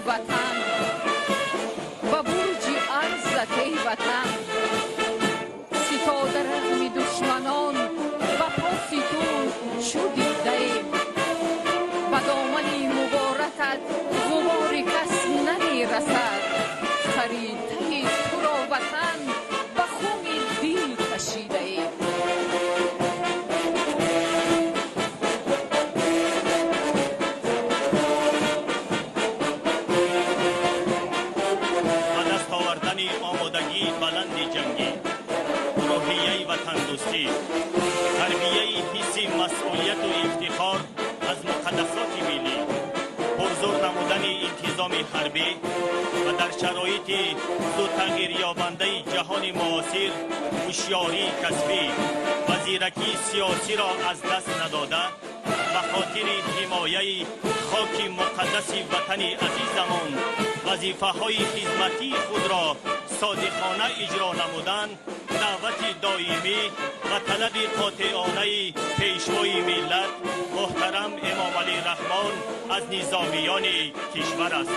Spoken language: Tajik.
Ватан, ба бурҷи арзат, эй Ватан. Ситода рағми душманон ба поси ту чӯ дидаем. Ба домани муборакат ғубори кас намерасад. Харитаи туро, Ватан, ба хуни дил кашидаем. Ба даст овардани омодагии баланди ҷангӣ, рӯҳияи ватандӯстӣ, тарбияи ҳисси масъулияту ифтихор аз муқаддасоти миллӣ, пурзур намудани интизоми ҳарбӣ ва дар шароити зудтағйирёбандаи ҷаҳони муосир ҳушёрии касбӣ ва зиракии сиёсиро аз даст надода, ба хотири ҳимояи хоки муқаддаси ватани азизамон вазифаҳои хизматии худро содиқона иҷро намудан даъвати доимӣ ва талаби қотеонаи Пешвои миллат муҳтарам Эмомалӣ Раҳмон аз низомиёни кишвар аст.